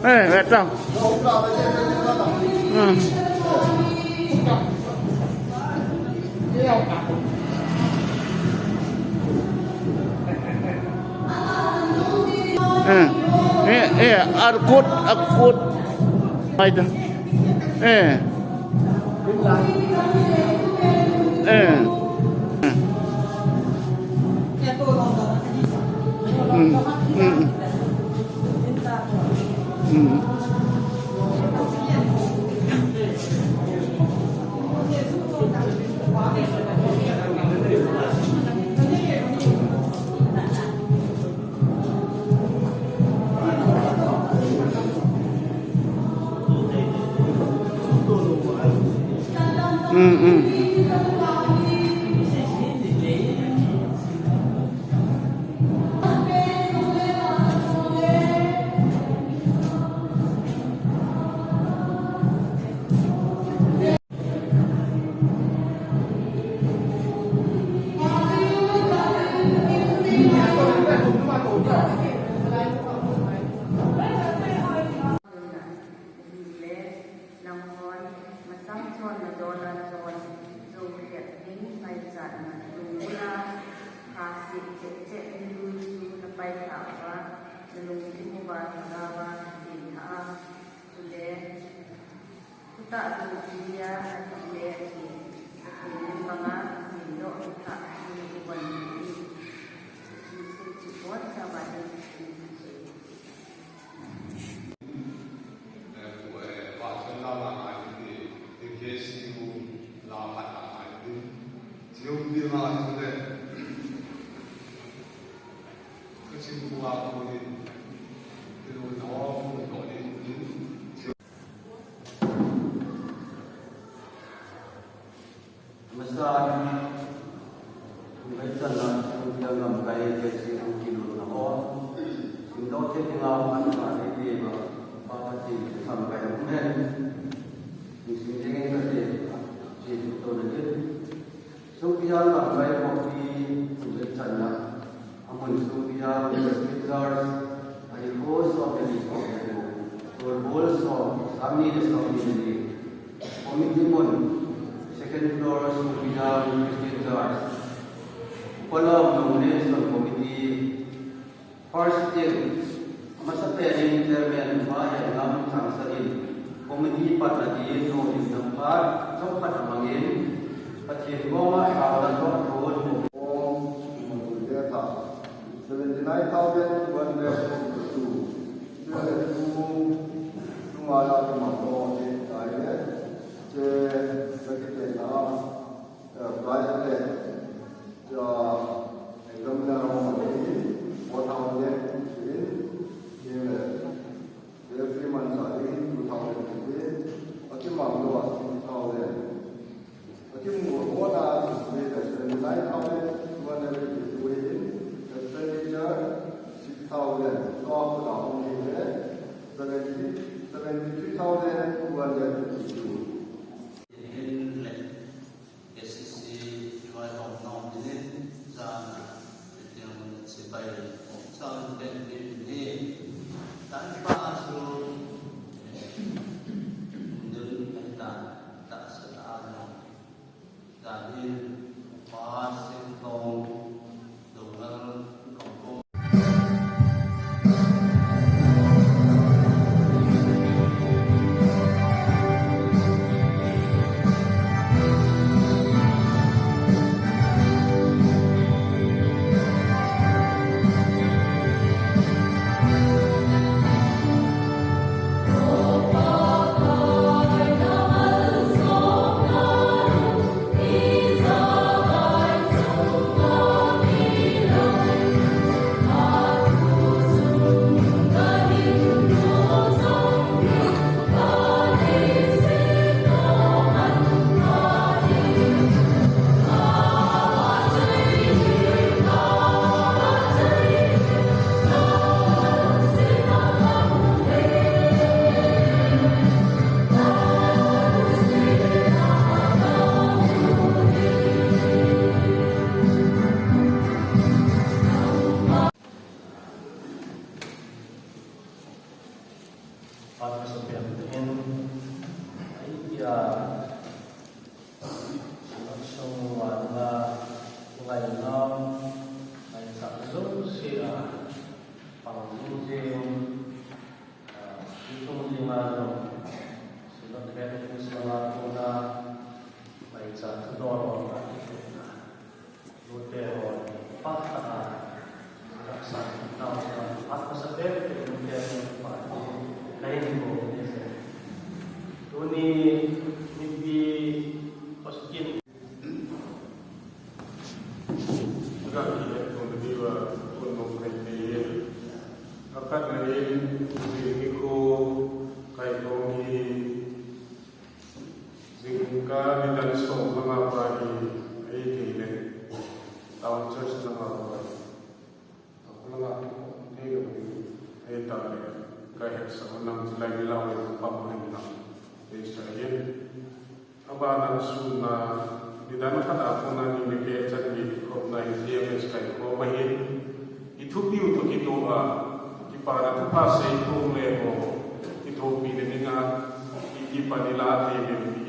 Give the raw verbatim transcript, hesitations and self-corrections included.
Eh, betul. Hmm. Eh, eh, eh, akut, akut. Aida. Eh. Eh. Hmm. Hmm. Hmm. Hmm, hmm. Ahile, nanghon, masang chun nadola chun, jou khet ding, paichatna, lungula, khasi, cheh, cheh, ni lu chu, napailha uva, nalungthim uva, nalungthim uva, nalungthim uva, chule, Khuta chu tia ahile ati, ati banga, ati lo khuta chu uban ati. Chu chu chu bon cha ba ni. Amasan, hung kai channa, hung kiang lamkai, kei si hung kilutna ho. Hung dou te tinga, hung kai te ba, pa pa ti, tham kai hung hen. Hung sing jeng in ka te, ti tu to na ke. Sopi jang lamkai khopi, hung kai channa. Amun Sopi jang, Presbyterian, Holy Ghost of the East of the Lord, Lord Balls of Sami the Sami the Lake, Committee Mun, second floor, Sopi jang, Presbyterian, Upper Long Nation Committee, first thing, amasapen in Chairman, Pa Hengam Changsan in, Committee patna din, no din, nam phat, nam phat amangin, Pathen koma, thao dan koma, thon, Om, Om, Om, Om, Om, Om, Seventy-nine thousand two hundred fifty-two. Chule tu, tunga la kimang lo te tai le. Che, la kite na, eh, prize le. Cha, exam na ro ni, four thousand, in, in le. Every month sa in, two thousand, in, akimang lo a, two thousand. Akimu kona, seventy-nine thousand two hundred fifty-two in, expenditure six thousand, so akona hung hi le, seventy, seventy-three thousand two hundred fifty-two. In le, S C C Y of North in, Zana, Etiang Sipai, Sam Ben Bin Ni, Tan Pa Su, Dun Enta, Tasa Tano, Tan In, Phat kasa pen in, ai tia, sinot sung vanga, ngainau, ngaisang jouse a, pang jing jing, a, i chung jing a jong, sinot pen in sanga kona, ngaisang thudol a, Nute ho, phat khat a, ka san, nau san, phat kasa pen pen nute ho, phat khat a, tuni, mipi, hospital. Ga ki he ko ni wa, ko no kai ni. Akat ni, ni ko, kai ko ni. Jingkah nidan som langa pa hi, ahithei le, town church langa pa hi, ahung langa thei lou ding, ahita le, ka hetsah u nang chilai nilou le, pam u hen lang, eisa hin. Abanan sunna, nidan khat a kona ni le keh chan ni khopna hi G M S kaikhom ahin, i thupiu toh kitoh a, kipana thupha seikhom le ho, kithopi le dinga, i, i pan i la thei le ti